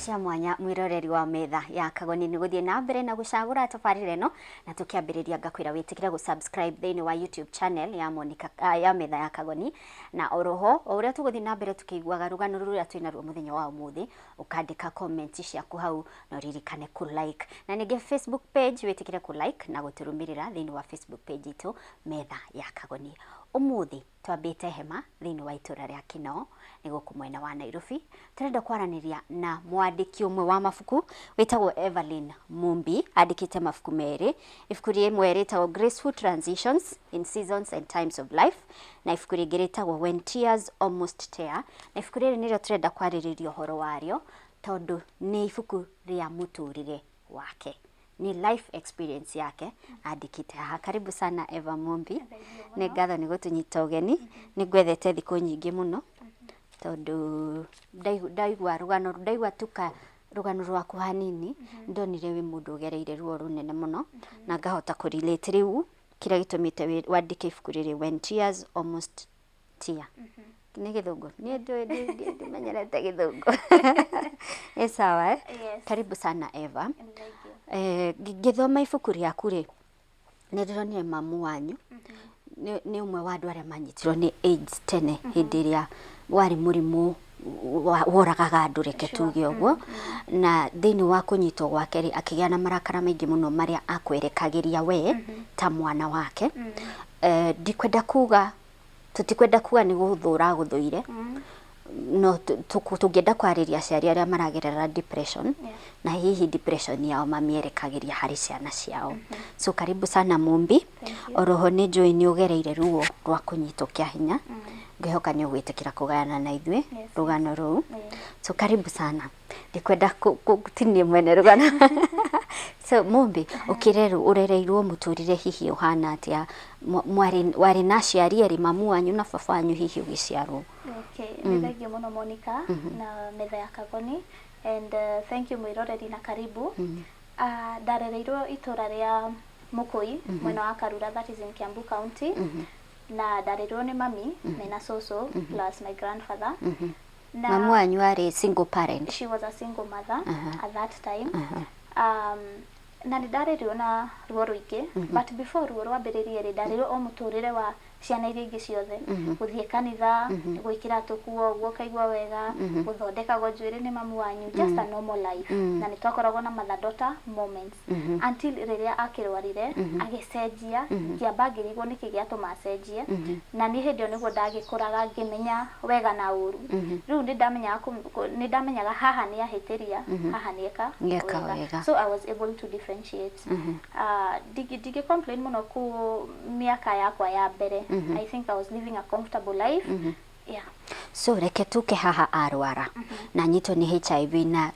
Cia mwanya, mwĩroreri wa Metha ya Kagoni, nĩ gũthiĩ na mbere na gũcagũra tabarĩra ĩno, na tũkĩambĩrĩria ngakwĩra wĩtĩkĩre gũ-subscribe thĩinĩ wa YouTube channel ya Monica, ya Metha ya Kagoni. Na oroho o ũrĩa tũgũthiĩ na mbere tũkĩiguaga rũgano rũrĩa twĩnaruo mũthenya wa ũmũthĩ, ũkandĩka comment ciaku hau na ũririkane kũ like, na ningĩ Facebook page wĩtĩkĩre kũ like na gũtũrũmĩrĩra thĩinĩ wa Facebook page itũ, Metha ya Kagoni. Ũmũthĩ twambĩte hema thĩinĩ wa itũra rĩa Kinoo, nĩ gũkũ mwena wa Nairobi. Tũrenda kwaranĩria na mwandĩki ũmwe wa mabuku wĩtagwo Evelyn Mumbi. Andĩkĩte mabuku merĩ. Ibuku rĩmwe rĩtagwo Graceful Transitions in Seasons and Times of Life, na ibuku rĩngĩ rĩtagwo When Tears Almost Tear. Na ibuku rĩrĩ nĩrĩo tũrenda kwarĩrĩria ũhoro warĩo, tondũ nĩ ibuku rĩa mũtũrĩre wake, nĩ life experience yake andĩkĩte haha. Karibu sana, Eva Mumbi. Nĩ ngatho nĩ gũtũnyita ũgeni. Nĩ ngwethete thikũ nyingĩ mũno, tondũ ndaigua rũgano, ndaigua tuka rũgano rwaku hanini, ndonire wĩ mũndũ ũgereire ruo rũnene mũno na ngahota kũ relate rĩu kĩrĩa gĩtũmĩte wandĩke ibuku rĩrĩ, When Tears Almost Tear. Nĩ gĩthũngũ, niĩ ndũĩ, ndimenyerete gĩthũngũ. Ĩ sawa, eh? Yes. Karibu sana, Eva. Thank you. Ngĩthoma ibuku rĩaku rĩ, nĩ ndĩronire mamu wanyu nĩ ũmwe wa andũ arĩa manyitirwo nĩ AIDS tene, hĩndĩ ĩrĩa warĩ mũrimũ woragaga andũ, reke tuge ũguo. Na thĩinĩ wa kũnyitwo gwake rĩ, akĩgĩa na marakara maingĩ mũno marĩa akwerekagĩria we ta mwana wake. Ndikwenda kuga, tũtikwenda kuga nĩ gũthũra agũthũire, no tũngĩenda kwarĩria aciari arĩa maragerera depression na hihi depression yao mamĩerekagĩria harĩ ciana ciao. So karibu sana, Mumbi. Thank you. Oroho nĩ njũĩ nĩ ũgereire ruo rwa kũnyitwo kĩa hinya. Ngwĩhoka nĩ ũgwĩtĩkĩra kũgayana na ithuĩ rũgano rũu. So karibu sana. Ndikwenda gũtinie mwene rũgano. So Mumbi, ũkĩrerwo, ũrereirwo mũtũrĩre hihi ũhana atĩa? Mwarĩ warĩ na aciari erĩ, mamu wanyu na baba wanyu, hihi ũgĩciarwo? Okay, nĩ thank you mũno, Monica, na Metha ya Kagoni, and thank you mwĩroreri na karibu. Ndarereirwo itũra rĩa Mũkũi, mwena wa Karura, that is in Kiambu County, na ndarerirwo nĩ mami mena cũcũ plus my grandfather. Na Mamu wanyu arĩ single parent? She was a single mother at that time. Na nĩ ndarerirwo na ruo rũingĩ, but before ruo rwambĩrĩrie rĩ, ndarerirwo o mũtũrĩre wa ciana iria ingĩ ciothe, gũthiĩ kanitha, gwĩkĩra tũkuo ũguo ũkaigua wega, gũthondekagwo njuĩrĩ nĩ mamu wanyu, just a normal life. Na nĩ twakoragwo na mother daughter moments until rĩrĩa akĩrwarire agĩcenjia. Ngĩamba ngĩrigwo nĩkĩ gĩatũma acenjie, na niĩ hĩndĩ ĩyo nĩguo ndagĩkũraga ngĩmenya wega na ũru. Rĩu nĩ ndamenyaga haha nĩ ahĩtĩria, haha nĩ eka Nĩ eka wega. So I was able to differentiate. Ndingĩ complain mũno ku mĩaka yakwa ya mbere. I think I was living a comfortable life, yeah. So reke tuke haha arwara na nyitwo nĩ HIV na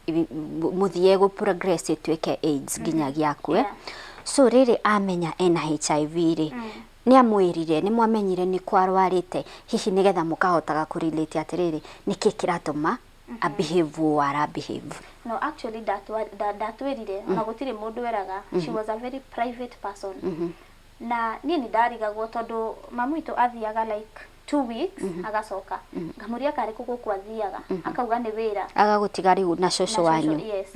mũthie gũ progress ĩtuĩke AIDS nginyagia akue. So rĩrĩ amenya ena HIV rĩ, nĩ amwĩrire? Nĩ mwamenyire nĩ kwarwarĩte, hihi nĩgetha mũkahotaga kũ relate atĩrĩrĩ, nĩkĩ kĩratũma a behave ũũ ara behave? No, actually ndatwĩrire, ona gũtirĩ mũndũ eraga. She was a very private person, na niĩ nĩ ndarigagwo tondũ mamu witũ athiaga like 2 weeks agacoka. Ngamũria karĩ kũ gũkũ athiaga, akauga nĩ wĩra. Agagũtiga rĩu na cũcũ Na wanyu? Yes.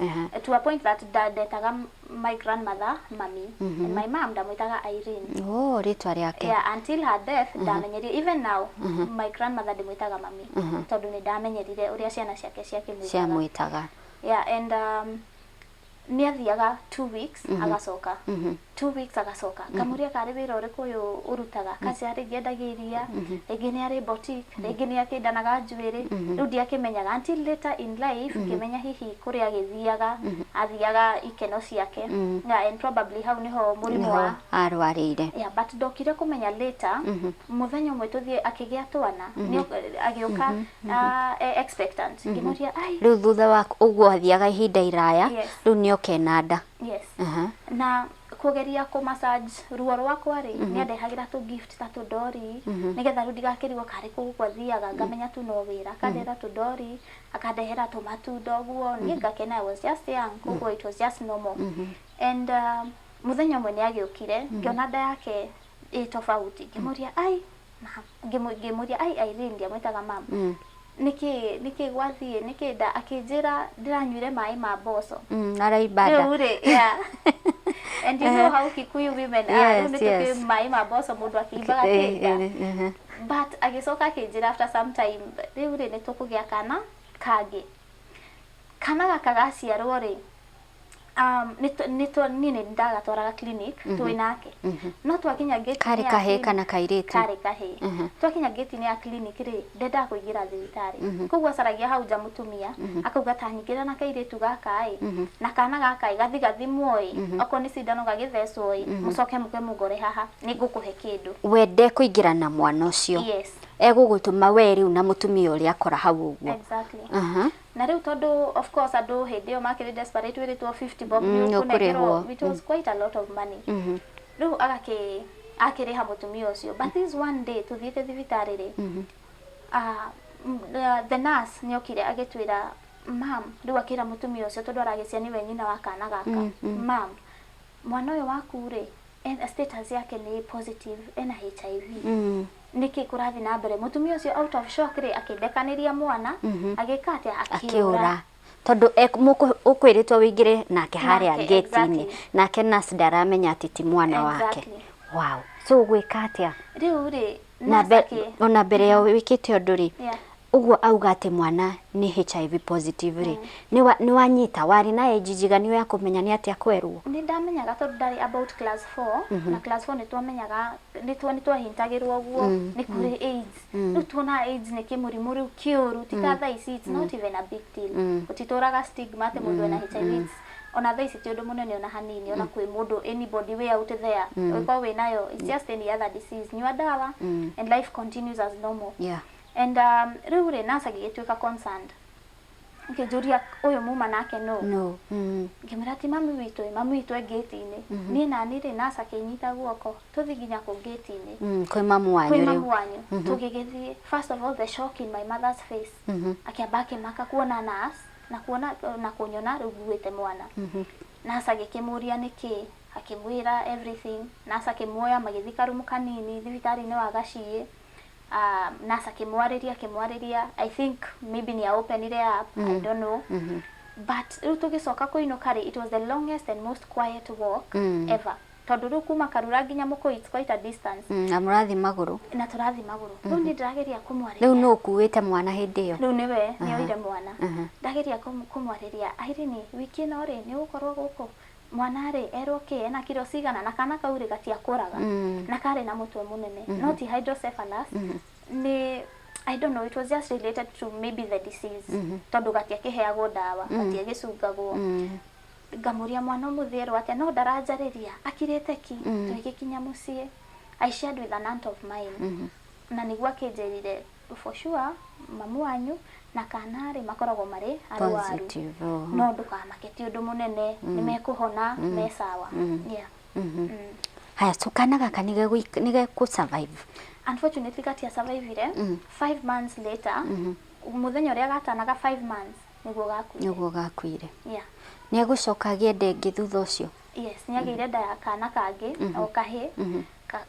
To a point that ndetaga my grandmother mami, and my mom ndamwĩtaga Irene. Oh, rĩtwa rĩake. Yeah, until her death ndamenyerire. Even now my grandmother ndĩmwĩtaga mami, tondũ nĩ ndamenyerire ũrĩa ciana ciake ciakĩmwĩtaga. Ciamwĩtaga. Yeah, and nĩ athiaga 2 weeks agacoka, 2 weeks agacoka. Kamũria karĩ wĩra ũrĩkũ ũyũ ũrutaga? Kacia rĩngĩ endagia iria, rĩngĩ nĩ arĩ boutique, rĩngĩ nĩ akĩndanaga njuĩrĩ. Rĩu ndiakĩmenyaga until later in life ngĩmenya hihi kũrĩa agĩthiaga, athiaga ikeno ciake. Yeah, and probably hau nĩho mũrimũ nĩho wa arwarĩire. Yeah, but ndokire kũmenya later. Mũthenya ũmwe tũthiĩ akĩgĩa twana, agĩũka expectant. Ngĩmũria, ai. Rĩu thutha wa ũguo athiaga ihinda iraya, rĩu nĩ oke na nda. Yes. Na kũgeria kũ massage ruo rwakwa rĩ, nĩ andehagĩra tũ gift ta tũndori, nĩgetha rĩu ndigakĩrigwo karĩ kũ gũkũ athiaga. Ngamenya tu no wĩra. Akandehera tũndori, akandehera tũmatunda ũguo, niĩ ngakena. I was just young, koguo it was just normal. And mũthenya ũmwe nĩ agĩũkire, ngĩona nda yake ĩ tofauti. Ngĩmũria, ai mam, ngĩmũria, ai Irene, ndiamwĩtaga mam. Nĩkĩ nĩkĩ gwathiĩ nĩkĩ nda? Akĩnjĩra ndĩranyuire maĩ ma mboco. Araimba nda. Rĩu rĩ, yeah, and you know how Kikuyu women are. Rĩu nĩ tũkĩũĩ maĩ ma mboco mũndũ akĩimbaga kĩnda. But agĩcoka akĩnjĩra after some time, rĩu rĩ, nĩ tũkũgĩa kana kangĩ. Kana gaka gaciarwo rĩ, niĩ nĩ ndagatwaraga clinic twĩ nake, no twakinya gate-inĩ Karĩ ya kahĩĩ clinic- kana kairĩtu? Karĩ kahĩĩ. Twakinya gate-inĩ ya clinic rĩ, ndendaga kũingĩra thibitarĩ, koguo acaragia hau nja mũtumia akauga ta nyingĩra na kairĩtu gaka ĩ, na kana gaka ĩ gathi gathimwo ĩ, okorwo nĩ cindano gagĩthecwo ĩ, mũcoke mũke mũngore haha, nĩ ngũkũhe kĩndũ. Wende kũingĩra na mwana ũcio? Yes. Egũgũtũma we rĩu na mũtumia ũrĩa akora hau ũguo? Exactly. Na rĩu tondũ of course andũ hĩndĩ ĩyo makĩrĩ desperate, wĩrĩtwo 50 bob nĩ nĩ ũkũnengerwo. Ũkũrĩhwo. It was quite a lot of money. Rĩu agakĩ akĩrĩha mũtumia ũcio. But this one day tũthiĩte thibitarĩ rĩ, the nurse nĩ okire agĩtwĩra, "Mam," rĩu akĩra mũtumia ũcio, tondũ aragĩcia nĩwe nyina wa kana gaka, "Mam, mwana ũyũ waku rĩ, status yake nĩ positive, ena HIV. Nĩkĩ kũrathiĩ na mbere?" Mũtumia ũcio out of shock rĩ, akĩndekanĩria mwana, agĩka atĩa? Akĩũra tondũ ũkwĩrĩtwo wĩingĩre nake harĩa Nake, gate-inĩ. Nake nurse ndaramenya atĩ ti mwana wake. Wow, so ũgwĩka atĩa? Rĩu rĩ, na nurse ona mbere ya wĩkĩte ũndũ rĩ, ũguo auga atĩ mwana nĩ HIV positive rĩ, nĩ wanyita warĩ na age njiganu ya kũmenya nĩ atĩa kwerwo? Nĩ ndamenyaga tondũ ndarĩ about class 4, na class 4 nĩ twamenyaga, nĩ twahintagĩrwo ũguo nĩ kũrĩ AIDS. Rĩu tuona AIDS nĩ kĩmũrimũ rĩu kĩũru, ti ta thaa ici, it's not even a big deal. Gũtitũraga stigma atĩ mũndũ ena HIV. Ona thaa ici ti ũndũ mũnene ona hanini, ona kwĩ mũndũ, anybody way out there, ũngĩkorwo wĩ nayo, it's just any other disease, nyua ndawa and life continues as normal. And rĩu rĩ, nurse agĩgĩtuĩka concerned, ngĩnjũria ũyũ muma nake no. No. Ngĩmwĩra ti mami witũ ĩ, mami witũ e ngĩti-inĩ. Niĩ nani rĩ, nurse akĩnyita guoko tũthi nginya kũ ngĩti-inĩ. Kwĩ mamu wanyu. Kwĩ rĩu mamu wanyu. Tũgĩgĩthiĩ. First of all, the shock in my mother's face, akĩamba akĩmaka kuona nurse na kuona na kũnyona rĩu nguĩte mwana. Nurse agĩkĩmũria nĩkĩ, akĩmwĩra everything. Nurse akĩmuoya magĩthiĩ karumu kanini thibitarĩ-inĩ wa Gaciĩ. Nurse akĩmwarĩria, I think maybe nĩ openire up, I don't know. But rĩu tũgĩcoka kũinũka rĩ, it was the longest and most quiet walk ever, tondũ rĩu kuma Karura nginya Mũkũyũ, it's quite a distance. Na mũrathiĩ magũrũ? Na tũrathiĩ magũrũ. Rĩu niĩ ndĩrageria kũmwarĩria. Rĩu nũ ũkuĩte mwana hĩndĩ ĩyo? Rĩu nĩwe nĩoire mwana. Ndageria kũmwarĩria, "Irene, wiki ĩno rĩ, nĩ ũgũkorwo gũkũ? Mwana rĩ, erwo kĩ, ena kiro cigana?" Na kana kau rĩ, gatiakũraga na karĩ na mũtwe mũnene, no ti hydrocephalus, nĩ I don't know, it was just related to maybe the disease, tondũ gatiakĩheagwo ndawa, gatiagĩcungagwo. Ngamũria mwana ũmũthĩ erwo atĩa, no ndaranjarĩria, akirĩte ki. Tũgĩkinya mũciĩ, I shared with an aunt of mine, na nĩguo akĩnjĩrire, "For sure mamu wanyu na kana rĩ, makoragwo marĩ arwaru." Positive, oh. "No ndũkamake, ti ũndũ mũnene, nĩ mekũhona, me sawa." Yeah. Haya, so kana gaka nĩ gegũ survive? Unfortunately gatia survivire. 5 months later, mũthenya ũrĩa gatanaga 5 months, nĩguo gakuire. Nĩguo gakuire? Yeah. Nĩ egũcoka agĩe nda ĩngĩ thutha ũcio? Yes, nĩ agĩire nda ya kana kangĩ o kahĩ.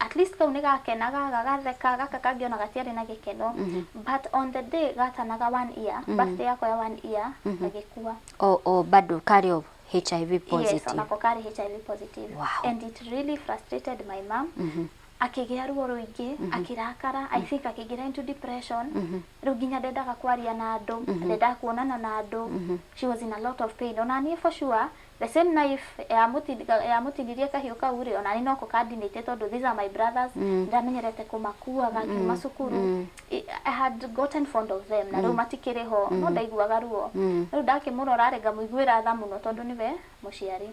At least kau nĩ gakenaga, gagatheka. Gaka kangĩ ona gatiarĩ na gĩkeno. But on the day gatanaga one year, birthday yako ya one year, gagĩkua. O bado karĩ o HIV Yes. positive? Onako karĩ HIV positive. And it really frustrated my mom. Akĩgĩa ruo rũingĩ, akĩrakara, I think akĩingĩra into depression. Rĩu nginya ndendaga kwaria na andũ, ndendaga kuonana na andũ. She was in a lot of pain. Ona niĩ for sure, the same knife yamũtinirie kahiũ kau rĩ, ona niĩ noko kandinĩte, tondũ these are my brothers. Ndamenyerete kũmakuaga ngiuma cukuru. I had gotten fond of them, na rĩu matikĩrĩ ho, no ndaiguaga ruo. Rĩu ndakĩmũrora rĩ, ngamũiguĩra tha mũno, tondũ nĩwe mũciari.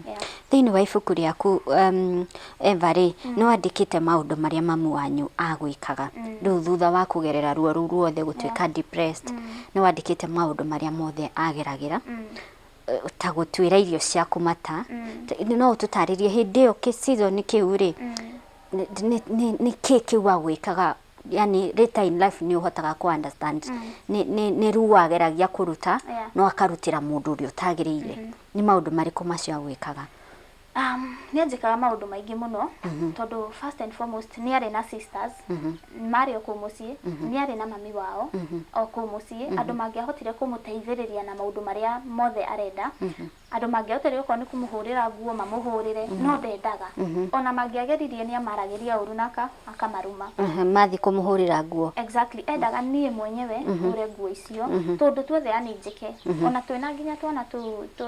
Yeah. Thĩinĩ wa ibuku rĩaku, Eva rĩ, nĩ wandĩkĩte maũndũ marĩa mamu wanyu agwĩkaga rĩu thutha wa kũgerera ruo rũu ruothe, gũtuĩka depressed. Nĩ wandĩkĩte maũndũ marĩa mothe ageragĩra, ta gũtuĩra irio ciaku mata. No ũtũtarĩrie hĩndĩ ĩyo kĩ season kĩu rĩ, nĩ kĩ kĩu agwĩkaga? Yani later in life nĩ ũhotaga ku understand nĩ ruo ageragia kũruta, no akarutĩra mũndũ ũrĩa ũtagĩrĩire. Nĩ maũndũ marĩkũ macio agwĩkaga? Nĩ anjĩkaga maũndũ maingĩ mũno, tondũ first and foremost nĩ arĩ na sisters marĩ o kũu mũciĩ, nĩ arĩ na mami wao o kũu mũciĩ, andũ mangĩahotire kũmũteithĩrĩria na maũndũ marĩa mothe arenda, andũ mangĩahotire okorwo nĩ kũmũhũrĩra nguo mamũhũrĩre, no ndendaga. Ona mangĩageririe, nĩ amaragĩria ũru na akamaruma. Mathiĩ kũmũhũrĩra nguo. Exactly, endaga niĩ mwenyewe hũre nguo icio, tũndũ tuothe, yani njĩke. Ona twĩna nginya twana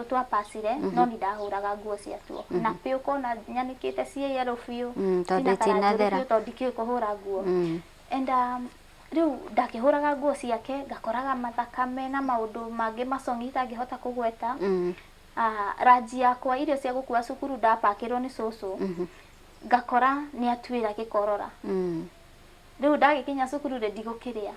twapacire, no ni ndahũraga nguo ciatuo na pĩ, ũkona nyanĩkĩte ciĩ yellow biũ. Tondũ Ciina colour njũru itinathera. biũ, tondũ ndikĩũĩ kũhũra nguo. And rĩu ndakĩhũraga nguo ciake, ngakoraga mathakame na maũndũ mangĩ macong'i itangĩhota kũgweta. Lunch yakwa, irio cia gũkua cukuru, ndapakĩrwo nĩ cũcũ, ngakora nĩ atuĩra gĩkorora. Rĩu ndagĩkinya cukuru rĩ, ndigũkĩrĩa.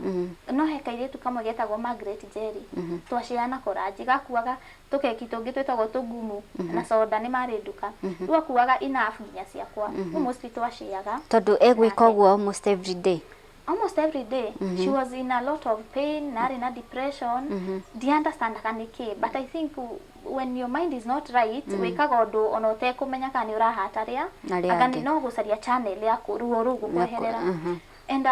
No he kairĩtu kamwe getagwo Margaret Njeri, twaciana koranji, gakuaga tũkeki tũngĩ twĩtagwo tũgumu na soda, nĩ marĩ nduka. Rĩu akuaga enough nginya ciakwa. Rĩu mostly twaciaga Tondũ egwĩka nake. Ũguo almost every day? Almost every day. She was in a lot of pain na arĩ na depression. Ndiunderstandaga nĩkĩ, but I think when your mind is not right, wĩkaga ũndũ ona ũtekũmenya kana nĩ ũrahata arĩa Arĩa anga angĩ. No gũcaria channel ya ruo rũu gũkweherera. And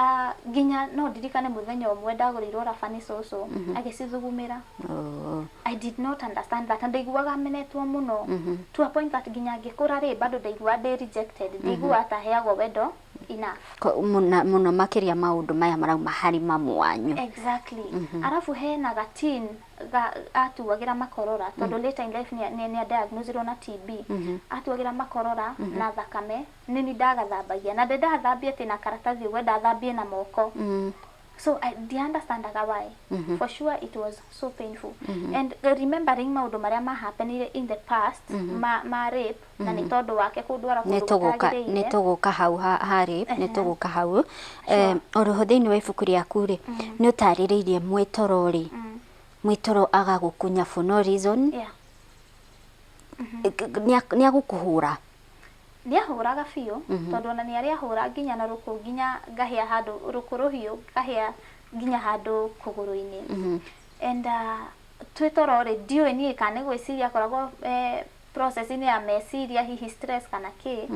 nginya no ndirikane mũthenya ũmwe ndagũrĩirwo raba nĩ cũcũ, agĩcithugumĩra. Oh. I did not understand that, na ndaiguaga menetwo mũno to a point that nginya ngĩkũra rĩ, bado ndaiguaga ndĩ rejected, ndiguaga ta heagwo wendo enough. Mũno makĩria maũndũ maya marauma harĩ mamu wanyu. Exactly. Arabu hena gatin ga atuagĩra makorora, tondũ later in life nĩ diagnosirwo na TB. Atuagĩra makorora na thakame, nĩ ni ndagathambagia, na ndendathambie atĩ na karatathi ũguo, ndathambie na moko. So I ndiunderstandaga why. For sure it was so painful. And remembering maũndũ marĩa mahappenire in the past, ma rape, na nĩ tondũ wake kũndwara Nĩ kũndũ tũgũka nĩ gũtagĩrĩire. Tũgũka hau harĩ nĩ tũgũka hau. Oroho thĩinĩ wa ibuku rĩaku rĩ, nĩ ũtarĩrĩirie mwĩtoro rĩ, mwĩtoro agagũkunya for no reason. Nĩ agũkũhũra? Nĩ ahũraga biũ, tondũ ona nĩ arĩ ahũra nginya na rũkũ, nginya ngahĩa handũ, rũkũ rũhiũ, ngahĩa nginya handũ kũgũrũ-inĩ. And twĩ toro rĩ, ndiũĩ niĩ kana nĩ gwĩciria akoragwo process-inĩ ya meciria, hihi stress kana kĩ,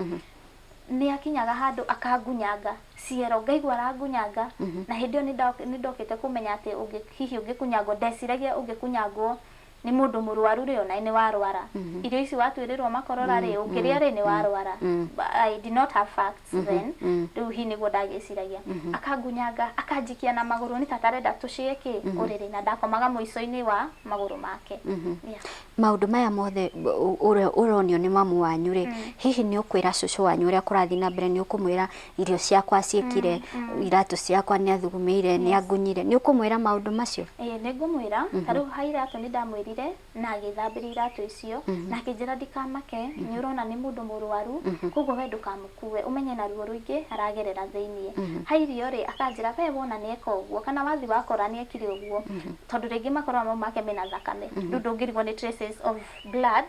nĩ akinyaga handũ akangunyanga ciero, ngaigua arangunyanga. Na hĩndĩ ĩyo nĩ ndokĩte kũmenya atĩ hihi ũngĩkunyangwo, ndeciragia ũngĩkunyangwo nĩ mũndũ mũrwaru rĩ, ona nĩ warwara. Irio ici watuĩrĩrwo makorora rĩ, ũngĩrĩa rĩ, nĩ warwara. But I did not have facts then. Rĩu hihi nĩguo ndagĩciragia. Akangunyanga, akanjikia na magũrũ, nĩ ta tarenda tũcie kĩ ũrĩrĩ, na ndakomaga mũico-inĩ wa magũrũ make. Yeah. Maũndũ maya mothe ũrĩa ũronio nĩ mamu wanyu rĩ, hihi nĩ ũkwĩra cũcũ wanyu ũrĩa kũrathiĩ na mbere? Nĩ ũkũmwĩra irio ciakwa ciĩkire, iratũ ciakwa nĩ athugumĩire, nĩ angunyire? Nĩ ũkũmwĩra maũndũ macio? Ĩĩ, nĩ ngũmwĩra. Ta rĩu ha iratũ, nĩ ndamwĩrire na agĩthambĩria iratũ icio, na akĩnjĩra ndikamake, nĩ ũrona nĩ mũndũ mũrwaru, koguo we ndũkamũkue, ũmenye na ruo rũingĩ aragerera thĩiniĩ. Ha irio rĩ, akanjĩra we wona nĩ eka ũguo, kana wathi wakora nĩ ekire ũguo, tondũ rĩngĩ makorora mau make mena thakame, rĩu ndũngĩrigwo nĩ traces of blood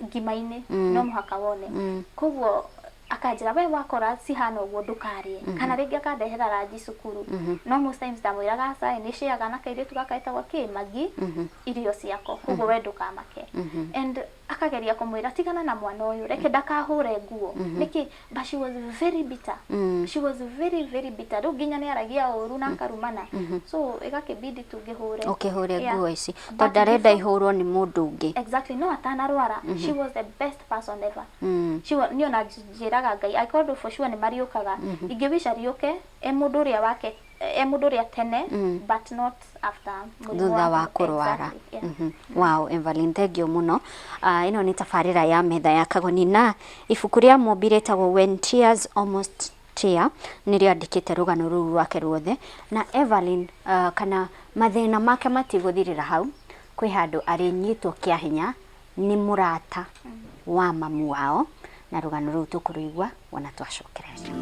ngima-inĩ, no mũhaka wone. Koguo akanjĩra we wakora cihana ũguo ndũkarĩe, kana rĩngĩ akandehera ranji cukuru. No most times ndamwĩraga aca, nĩ ciaga na kairĩtu gaka getagwo kĩ magi irio ciako, koguo we ndũkamake. And akageria kũmwĩra tigana na mwana ũyũ, reke ndakahũre nguo nĩkĩ, but she was very bitter. She was very very bitter. Rĩu nginya nĩ aragia ũru na akarumana, so ĩgakĩbidi tungĩhũre. Ũkĩhũre nguo ici But tondũ arenda before ihũrwo nĩ mũndũ ũngĩ. Exactly. No atanarwara, she was the best person ever. She wa, niĩ ona njĩraga Ngai angĩkorwo for sure nĩ mariũkaga, ingĩwica riũke e mũndũ ũrĩa wake, e mũndũ ũrĩa tene, but not after mũrimũ thutha wa wake. kũrwara. Exactly, yeah. Wow, Evelyn, thank you mũno. Ĩno nĩ tabarĩra ya Metha ya Kagoni, na ibuku rĩa Mũmbi rĩtagwo When Tears Almost Tear, nĩ rĩandĩkĩte rũgano rũu rwake ruothe. Na Evelyn, kana mathĩna make matigũthirĩra hau. Kwĩ handũ arĩnyitwo kĩa hinya nĩ mũrata wa mamu wao, na rũgano rũu tũkũrũigua wona twacokereria.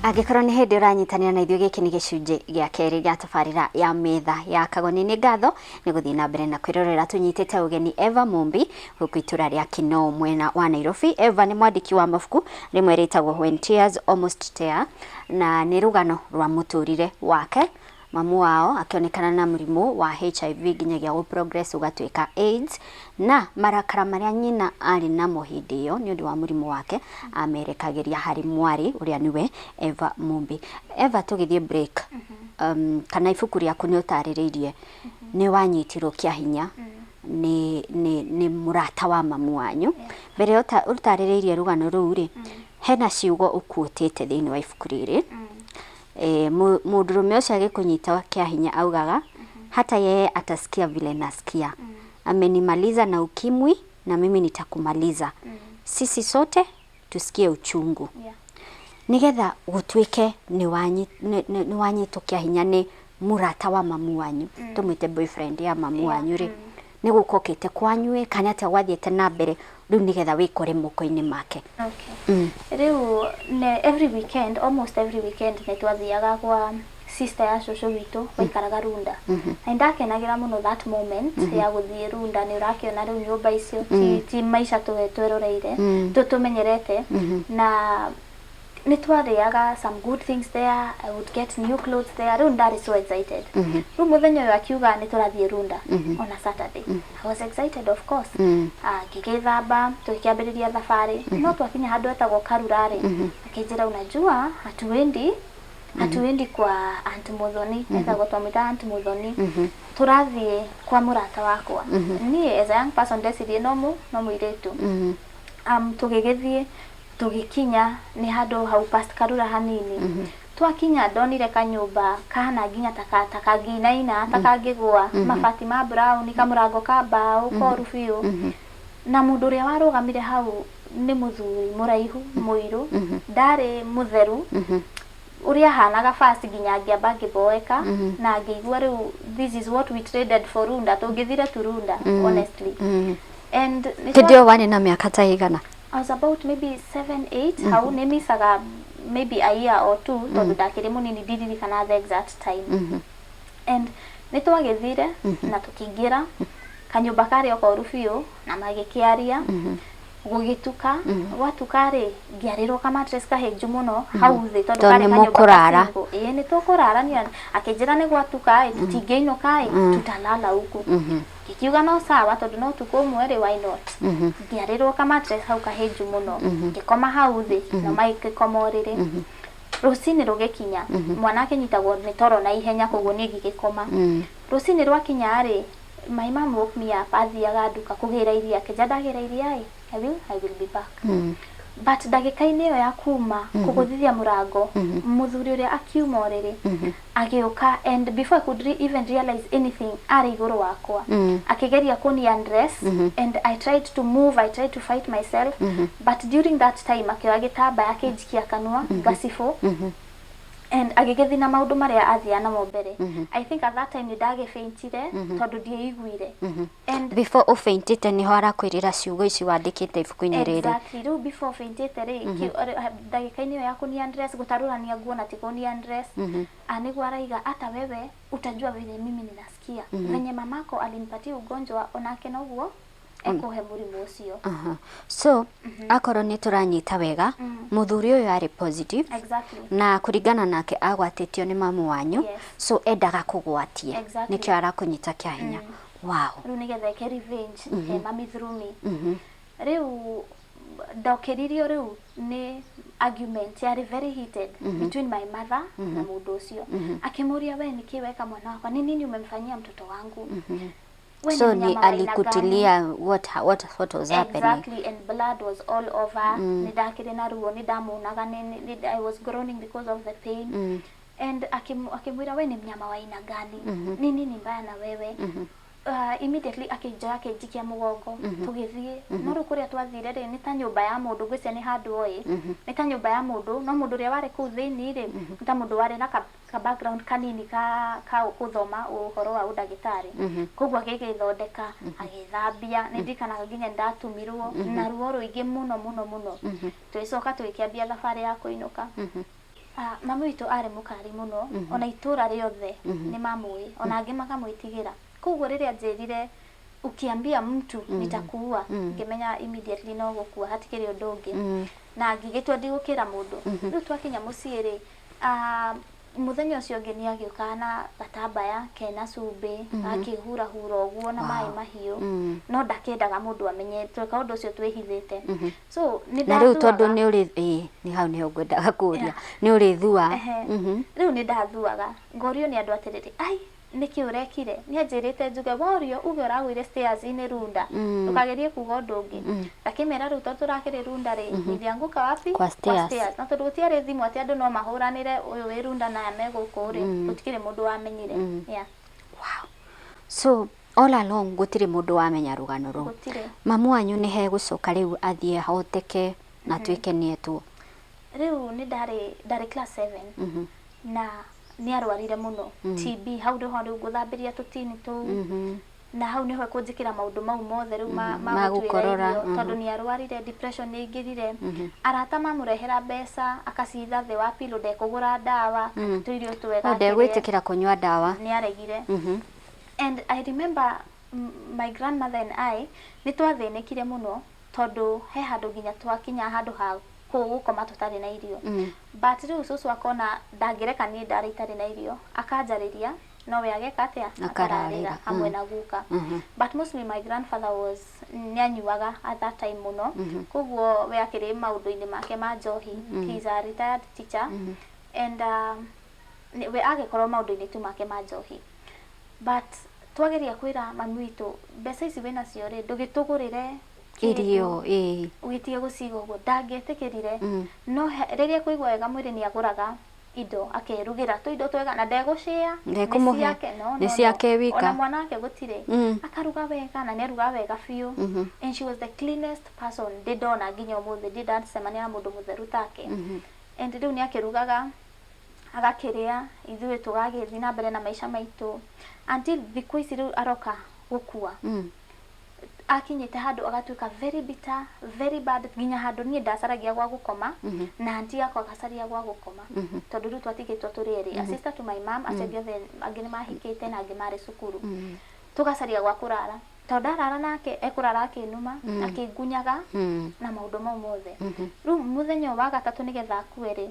Angĩkorwo nĩ hĩndĩ ũranyitanĩra na ithuĩ, gĩkĩ nĩ gĩcunjĩ gĩa kerĩ gĩa tabarĩra ya Metha ya Kagoni. Nĩ ngatho nĩ gũthiĩ na mbere na kwĩrorera. Tũnyitĩte ũgeni Eva Mumbi gũkũ itũra rĩa Kinoo mwena wa Nairobi. Eva nĩ mwandĩki wa mabuku, rĩmwe rĩtagwo When Tears Almost Tear, na nĩ rũgano rwa mũtũrĩre wake, mamu wao akĩonekana na mũrimũ wa HIV nginyagia gũ progress ũgatuĩka AIDS, na marakara marĩa nyina arĩ namo hĩndĩ ĩyo nĩ ũndũ wa mũrimũ wake amerekagĩria harĩ mwarĩ ũrĩa nĩwe Eva Mumbi. Eva, tũgĩthiĩ break, kana ibuku rĩaku nĩ ũtarĩrĩirie nĩ wanyitirwo kĩa hinya nĩ mũrata wa mamu wanyu. Mbere ũtarĩrĩirie rũgano rũu rĩ, hena ciugo ũkuũtĩte thĩinĩ wa ibuku rĩrĩ. Mũndũrũme ũcio agĩkũnyita kĩa hinya augaga, "Hata yeye atasikia vile nasikia. Amenimaliza na ukimwi na mimi nitakumaliza. Sisi sote tusikie uchungu." Nigetha gũtuĩke nĩ wanyitwo kĩa hinya nĩ mũrata wa mamu wanyu, tũmwĩte boyfriend ya mamu wanyu rĩ, nĩ gũka ũkĩte kwanyu ĩ, kana atĩa gwathiĩte na mbere rĩu nĩgetha wĩkore moko-inĩ make? Okay. Rĩu ne every weekend, almost every weekend, nĩ twathiaga gwa sister ya cũcũ witũ waikaraga Runda, na nĩndakenagĩra mũno that moment ya gũthiĩ Runda. Nĩ ũrakĩona rĩu nyũmba icio ti maica tweroreire tũmenyerete, na nĩ twarĩaga some good things there. I would get new clothes there. Rĩu ndarĩ so excited. Rĩu mũthenya ũyũ akiuga nĩ tũrathiĩ Runda on a Saturday, I was excited, of course. Ngĩgĩthamba, tũgĩkĩambĩrĩria thabarĩ. No twakinya handũ etagwo Karurarĩ, akĩnjĩra, "Unajua hatuendi kwa Aunt Muthoni." Etagwo, twamwĩta Aunt Muthoni. "Tũrathiĩ kwa mũrata wakwa." Niĩ as a young person ndecirie no mũirĩtu. Tũgĩgĩthiĩ, tũgĩkinya nĩ handũ hau past Karura hanini. Twakinya ndonire kanyũmba kahana nginya ta kangĩinaina, ta kangĩgũa, mabati ma brown, kamũrango ka mbaũ koru biũ, na mũndũ ũrĩa warũgamire hau nĩ mũthuri mũraihu mũirũ, ndarĩ mũtheru ũrĩa ahanaga. First nginya ngĩamba ngĩboeka na ngĩigua rĩu this is what we traded for Runda. Tũngĩthire tu Runda, honestly. And nĩ Hĩndĩ ĩyo warĩ na mĩaka ta igana? I was about maybe 7, 8 hau. Nĩ misaga maybe a year or two tondũ ndakĩrĩ mũnini, ndiririkana the exact time. And nĩ twagĩthire na tũkĩingĩra kanyũmba karĩ o koru biũ na magĩkĩaria gũgĩtuka. Gwatuka rĩ, ngĩarĩrwo ka mattress kahĩnju mũno hau thĩ tondũ Tondũ karĩ nĩ kanyũmba mũkũrara. ka single. Ĩĩ, nĩ tũkũrara. Niĩ akĩnjĩra nĩ gwatuka ĩ, tũtingĩinũka ĩ, tutalala huku. Ngĩkiuga no sawa, tondũ no tukũ ũmwe rĩ, why not? Ngĩarĩrwo ka mattress hau kahĩnju mũno, ngĩkoma hau thĩ no magĩkoma ũrĩrĩ. Rũcinĩ rũgĩkinya, mwana akĩnyitagwo nĩ toro na ihenya, koguo niĩ ngĩgĩkoma. Rũcinĩ rwakinya rĩ, my mom woke me up. Athiaga nduka kũgĩra iria. Akĩnja ndagĩra iria ĩ, I will be back. But ndagĩka-inĩ ĩyo ya kuma kũgũthithia mũrango, mũthuri ũrĩa akiuma ũrĩrĩ agĩũka, and before I could even realize anything, arĩ igũrũ wakwa akĩgeria kũni undress. And I tried to move, I tried to fight myself, but during that time akĩoya gĩtambaya akĩnjikia kanua ngacibũ and agĩgĩthiĩ na maũndũ marĩa athiaga namo mbere. I think at that time nĩ ndagĩfaintire tondũ ndieiguire and Before ũfaintĩte nĩho arakwĩrĩra ciugo ici wandĩkĩte ibuku-inĩ rĩrĩ? Exactly. Rĩu before faintĩte rĩ, ndagĩka-inĩ ĩyo ya kũni undress, gũtarũrania nguo na ti kũni undress, nĩguo araiga, "Hata wewe utajua venye mimi ninasikia. Venye mamako alinipatia ugonjwa, onake noguo ekũhe mũrimũ ũcio." Aha. So akorwo nĩ tũranyita wega, mũthuri ũyũ arĩ positive na kũringana nake agwatĩtio nĩ mamu wanyu. Yes. So endaga kũgwatie. Exactly. Nĩkĩo arakũnyita kĩa hinya. Wow. Rĩu nĩgetha eke revenge he mami through me. Rĩu ndokĩririo rĩu nĩ argument yarĩ very heated between my mother na mũndũ ũcio, akĩmũria, "We nĩkĩ weka mwana wakwa? Ni nini umemfanyia mtoto wangu? We ni So ni mnyama wa aina gani?" alikutilia what was happening? Exactly, and blood was all over. Nĩ ndakĩrĩ na ruo, nĩ ndamuonaga, I was groaning because of the pain. And akimwĩra, "We ni mnyama wa aina gani? Ni nini mbaya na wewe?" Immediately akĩnjoya, akĩnjikia mũgongo, tũgĩthiĩ. No rĩu kũrĩa twathire rĩ, nĩ ta nyũmba ya mũndũ, ngwĩciria nĩ handũ oĩ, nĩ ta nyũmba ya mũndũ, no mũndũ ũrĩa warĩ kũu thĩinĩ rĩ, nĩ ta mũndũ warĩ na ka background kanini ka gũthoma ũhoro wa ũndagĩtarĩ. Koguo agĩgĩthondeka, agĩthambia. Nĩ ndirikanaga nginya nĩndatumirwo na ruo rũingĩ mũno mũno mũno. Tũgĩcoka tũgĩkĩambia thabarĩ ya kũinũka. Ah, mami witũ arĩ mũkari mũno, ona itũra rĩothe nĩ mamũĩ, ona angĩ makamwĩtigĩra. Koguo rĩrĩa njĩrire, "Ukiambia mtu nitakuua," ngĩmenya immediately no gũkua, hatikĩrĩ ũndũ ũngĩ, na ngĩgĩtua ndigũkĩra mũndũ. Rĩu twakinya mũciĩ rĩ, ah, mũthenya ũcio ũngĩ nĩ agĩũkaga na gatambaya kena cumbĩ, akĩhurahura ũguo na maĩ mahiũ, no ndakĩendaga mũndũ amenye tweka ũndũ ũcio twĩhithĩte. So nĩ Na rĩu tondũ ndathuaga. nĩ ũrĩ, ĩĩ, nĩ hau nĩho ngwendaga kũria, nĩ ũrĩthua? Ehe. Rĩu nĩ ndathuaga, ngorio nĩ andũ atĩrĩrĩ, "Ai, nĩkĩ ũrekire?" Nĩ anjĩrĩte njuge, "Worio uge ũragũire stairs-inĩ Runda, ndũkagerie kuga ũndũ ũngĩ." Ngakĩmera rĩu tondũ tũrakĩrĩ Runda rĩ, nilianguka wapi? Kwa stairs. Na tondũ gũtiarĩ thimũ atĩ andũ no mahũranĩre ũyũ wĩ Runda na aya me gũkũ rĩ, gũtikĩrĩ mũndũ wamenyire, yeah. Wow. So all along gũtirĩ mũndũ wamenya rũgano rũu? Gũtirĩ. Mamu wanyu nĩ hegũcoka rĩu athiĩ ahoteke na atuĩke nĩ etwo? Rĩu nĩ ndarĩ class 7 na nĩ arwarire mũno TB. Hau nĩho rĩu ngũthambĩria tũtini tũu, na hau nĩho ekũnjĩkĩra maũndũ mau mothe rĩu ma Ma gũtuĩra gũkorora, irio, tondũ nĩ arwarire, depression nĩ aingĩrire. Arata mamũrehera mbeca akacitha thĩ wa pillow, ndekũgũra ndawa kana tũirio twega O akĩrĩe. Ndegwĩtĩkĩra kũnyua ndawa? Nĩ aregire. And I remember my grandmother and I nĩ twathĩnĩkire mũno, tondũ he handũ nginya twakinya handũ ha gũkoma tũtarĩ na irio, but rĩu cũcũ akona ndangĩreka niĩ ndare itarĩ na irio, akanjarĩria, no we ageka atĩa? Akararĩra. Akararĩra hamwe na guka. But mostly my grandfather was nĩ anyuaga at that time mũno, koguo we akĩrĩ maũndũ-inĩ make ma njohi. He is a retired teacher and we agĩkorwo maũndũ-inĩ tu make ma njohi. But twageria kwĩra mami witũ, "Mbeca ici wĩnacio rĩ, ndũgĩtũgũrĩre kĩndũ, Irio, ĩĩ. Ũgĩtige gũciga ũguo." Ndangĩetĩkĩrire. No rĩrĩa kũigua wega mwĩrĩ, nĩ agũraga indo akerugĩra tũindo twega na ndegũcĩa. Ndekũmũhe. Nĩ ciake, no, Nĩ no, ciake no. wika. Ona mwana wake gũtirĩ. Akaruga wega na nĩ arugaga wega biũ, and she was the cleanest person ndĩ ndona nginya ũmũthĩ. Ndĩ ndacemania na mũndũ mũtheru take. And rĩu nĩ akĩrugaga, agakĩrĩa, ithuĩ tũgagĩthiĩ na mbere na maica maitũ until thikũ ici rĩu aroka gũkua. Akinyĩte handũ agatuĩka very bitter, very bad, nginya handũ niĩ ndacaragia gwa gũkoma na aunty yakwa agacaria gwa gũkoma, tondũ rĩu twatigĩtwo tũrĩ erĩ, a sister to my mom. Acio angĩ othe angĩ nĩ mahikĩte na angĩ marĩ cukuru. Tũgacaria gwa kũrara, tondũ ndarara nake ekũrara akĩnuma, akĩngunyaga na maũndũ mau mothe. Rĩu mũthenya ũyũ wa gatatũ nĩgetha akue rĩ,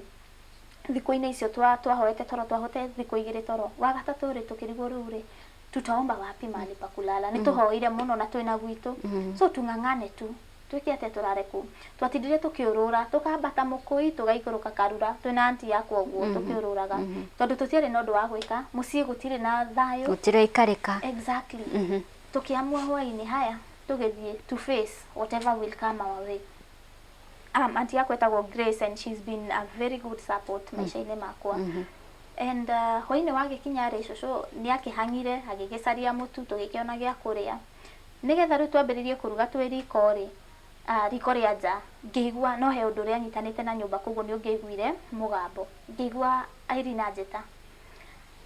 thikũ-inĩ icio twahoete toro, twahote thikũ 2 toro, wa gatatũ rĩ, tũkĩrigwo rĩu rĩ, tutaomba wapi mahali pa kulala? Nĩ tũhoire mũno na twĩna gwitũ, so tung'ang'ane tu, twĩke atĩa tũrare kũ? Twatindire tũkĩũrũra, tũkambata mũkũi, tũgaikũrũka karura, twĩna aunty yakwa ũguo, tũkĩũrũraga tondũ tũtiarĩ na ũndũ wa gwĩka mũciĩ, gũtirĩ na thayũ. Gũtiraikarĩka. Exactly. Tukiamua hwainĩ haya tũgĩthiĩ to face whatever will come our way. Aunty yakwa etagwo Grace and she's been a very good support maica-inĩ makwa. And hwainĩ wagĩkinya rĩ, cũcũ nĩ akĩhang'ire agĩgĩcaria mũtu, tũgĩkĩona gĩa kũrĩa nĩgetha rĩu twambĩrĩrie kũruga twĩ riko rĩ, riko rĩa nja. Ngĩigua no he ũndũ ũrĩa nyitanĩte na nyũmba, koguo nĩ ũngĩaiguire mũgambo. Ngĩigua Irene anjĩta,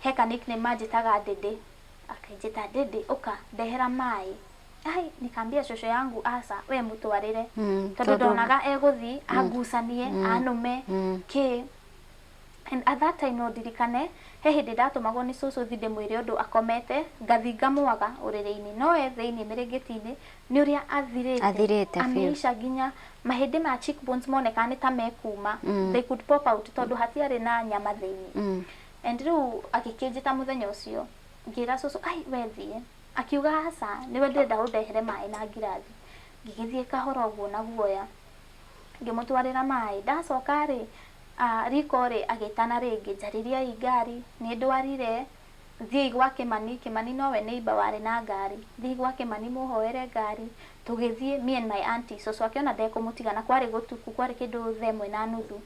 he ka nickname anjĩtaga Ndĩndĩ, akanjĩta, "Ndĩndĩ, ũka ndehera maĩ." Ai, nikaambia cũcũ yangu, "Aca, we mũtwarĩre," tondũ ndonaga egũthiĩ angucanie, anũme kĩ. And at that time no ndirikane he hĩndĩ ndatũmagwo nĩ cũcũ thi ndĩmwĩre ũndũ akomete, ngathi ngamwaga ũrĩrĩ-inĩ, no e thĩinĩ mĩrĩngĩti-inĩ nĩ ũrĩa athirĩte. Athirĩte biũ. Ameisha nginya mahĩndĩ ma cheekbones monekaga nĩ ta mekuma, they could pop out, tondũ hatiarĩ na nyama thĩinĩ. And rĩu agĩkĩnjĩta mũthenya ũcio, ngĩra cũcũ, "Ai, we thiĩ." Akiuga, "Aca, nĩwe ndĩrenda ũndehere maĩ na ngirathi." Ngĩgĩthiĩ kahora ũguo na guoya, ngĩmũtwarĩra maĩ. Ndacoka rĩ, riko rĩ, agĩtana rĩngĩ, "Njarĩriai ngari, nĩ ndwarire, thiĩi gwa Kĩmani." Kĩmani nowe neighbor warĩ na ngari. "Thiĩi gwa Kĩmani mũhoere ngari." Tũgĩthiĩ, me and my auntie. Cũcũ akĩona ndekũmũtiga, na kwarĩ gũtuku, kwarĩ kĩndũ 1:30.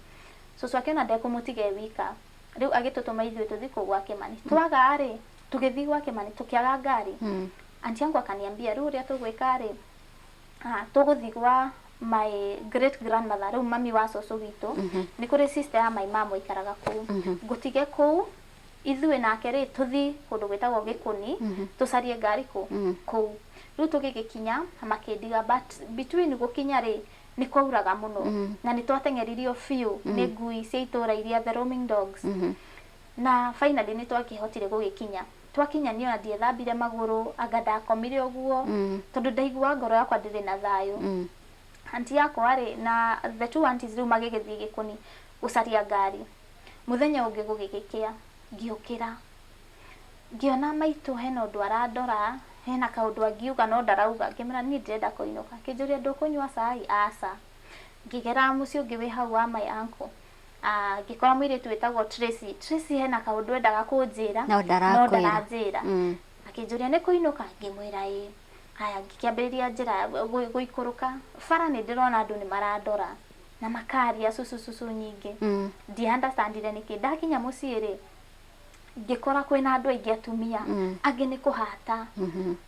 Cũcũ akĩona ndekũmũtiga e wika, rĩu agĩtũtũma ithuĩ tũthiĩ kũu gwa Kĩmani. Twaga rĩ, tũgĩthiĩ gwa Kĩmani, tũkĩaga ngari. Auntie yangu akaniambia, "Rĩu ũrĩa tũgwĩka rĩ, tũgũthiĩ gwa my great grandmother, rĩu mami wa cũcũ witũ, nĩ kũrĩ sister ya my mom waikaraga kũu, ngũtige kũu, ithuĩ nake rĩ tũthiĩ kũndũ gwĩtagwo Gĩkũni, tũcarie ngari kũ kũu." Rĩu tũgĩgĩkinya, makĩndiga, but between gũkinya rĩ, Nĩ kwauraga mũno na nĩ twateng'eririo biũ nĩ ngui cia itũra iria, the roaming dogs. Na finally nĩ twakĩhotire gũgĩkinya. Twakinya niĩ ona ndiethambire magũrũ, anga ndakomire ũguo, tondũ ndaigua ngoro yakwa ndĩrĩ na thayũ. Aunty yakwa rĩ na the two aunties rĩu magĩgĩthiĩ Gĩkũni gũcaria ngari. Mũthenya ũngĩ gũgĩgĩkĩa, ngĩũkĩra ngĩona maitũ hena ũndũ arandora, hena kaũndũ angiuga no ndarauga. Ngĩmwĩra niĩ ndĩrenda kũinũka. Akĩnjũria, "Ndũkũnyua cai?" "Aca." Ngĩgera mũciĩ ũngĩ wĩ hau wa my uncle. Ah, ngĩkora mũirĩtu wĩtagwo Tracy. Tracy hena kaũndũ endaga kũnjĩra no no ndarakwĩra. Ndaranjĩra. Akĩnjũria, "Nĩ kũinũka?" Ngĩmwĩra, "Ĩĩ." Haya, ngĩkĩambĩrĩria njĩra gũikũrũka bara, nĩ ndĩrona andũ nĩ marandora na makaria cucu cucu nyingĩ. Ndi understandire nĩkĩ. Ndakinya mũciĩ rĩ, ngĩkora kwĩna andũ aingĩ, atumia angĩ nĩ kũhata,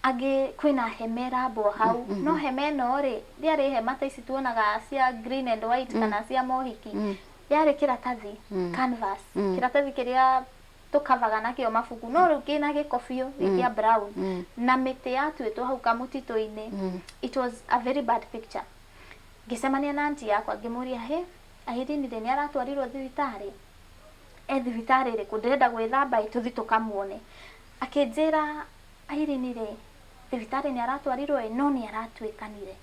angĩ kwĩna hema ĩrambwo hau. No hema ĩno rĩ, ndĩarĩ hema ta ici tuonaga cia green and white kana cia mohiki. Yarĩ kĩratathi, canvas, kĩratathi kĩrĩa tũkavaga nakĩo mabuku, no rĩu kĩna gĩko biũ, gĩ kĩa brown, na mĩtĩ yatuĩtwo hau kamũtitũ-inĩ. It was a very bad picture. Ngĩcemania na aunty yakwa, ngĩmũria, "Hĩ, Irene rĩ, nĩ aratwarirwo thibitarĩ? E thibitarĩ ĩrĩkũ? Ndĩrenda gwĩthamba ĩ, tũthi tũkamuone." Akĩnjĩra, "Irene rĩ, thibitarĩ nĩ aratwarirwo ĩ, no nĩ aratuĩkanire."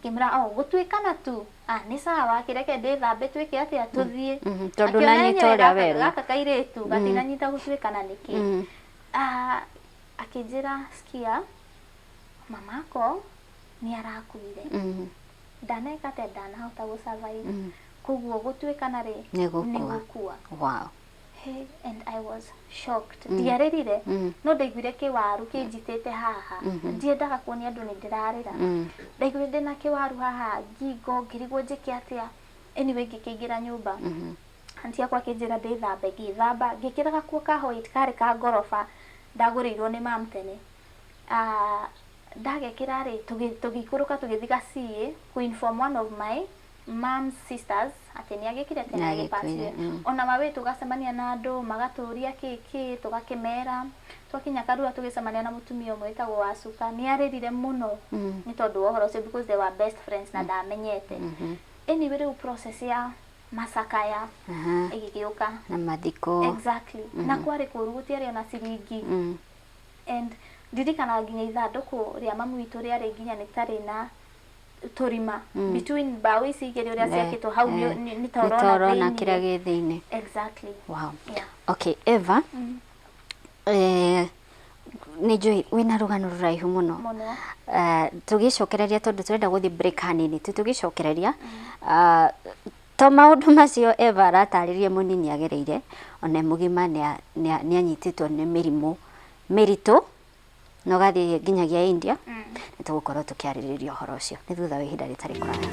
Ngĩmwĩra, "O gũtuĩkana tu? Ah, nĩ sawa, kĩreke ndĩthambe, twĩke atĩa, tũthiĩ." Tondũ Akĩona nanyita enyewe ũrĩa gaka werwo. Gaka kairĩtu gatinanyita gũtuĩkana nĩkĩ. Ah, akĩnjĩra, "Sikia, mamako nĩ arakuire. Ndaneka atĩa, ndanahota gũ survive. Koguo gũtuĩkana rĩ, Nĩ gũkua." Nĩ gũkua. Hey, and I was shocked. Ndiarĩrire, no ndaiguire kĩwaru kĩnjitĩte haha. Ndiendaga kuonia andũ nĩ ndĩrarĩra. Ndaiguire ndĩna kĩwaru haha ngingo, ngĩrigwo njĩke atĩa. Anyway, ngĩkĩingĩra nyũmba. Aunty yakwa akĩnjĩra ndĩthambe, ngĩthamba, ngĩkĩra gakuo ka white karĩ ka ngoroba ndagũrĩirwo nĩ mam tene. Ah, ndagekĩra rĩ, tũgĩikũrũka tũgĩthiĩ Gacii kũ inform one of my mom's sisters atĩ nĩ agĩkire atĩ nĩ Nĩagĩkuire, agĩpacire. Ona mawĩ tũgacemania na andũ magatũria kĩ kĩ, tũgakĩmera. Twakinya Karura tũgĩcemania na mũtumia ũmwe wĩtagwo Wacuka, nĩ arĩrire mũno nĩ tondũ wa ũhoro ũcio, because they were best friends na ndamenyete. Anyway, rĩu process ya macakaya ĩgĩgĩũka. Na mathiko. Exactly. Na kwarĩ kũru, gũtiarĩ ona ciringi. And ndirikanaga nginya ithandũkũ rĩa mamu witũ rĩarĩ nginya nĩ tarĩ na tũrima between mbaũ ici igĩrĩ ũrĩa ciakĩtwo hau, nĩ ta nĩ ta ũrona ũrona thĩiniĩ. Kĩrĩa gĩ thĩinĩ. Exactly. Wow. Yeah. Okay, Eva, nĩ njũĩ wĩna rũgano rũraihu mũno. Mũno. Tũgĩcokereria, tondũ tũrenda gũthiĩ break hanini tu, tũgĩcokereria, to maũndũ macio Eva aratarĩria mũnini agereire, ona e mũgima nĩ anyitĩtwo nĩ mĩrimũ mĩritũ na ũgathiĩ nginyagia India. Nĩ tũgũkorwo tũkĩarĩrĩria ũhoro ũcio nĩ thutha wa ihinda rĩtarĩ kũraya.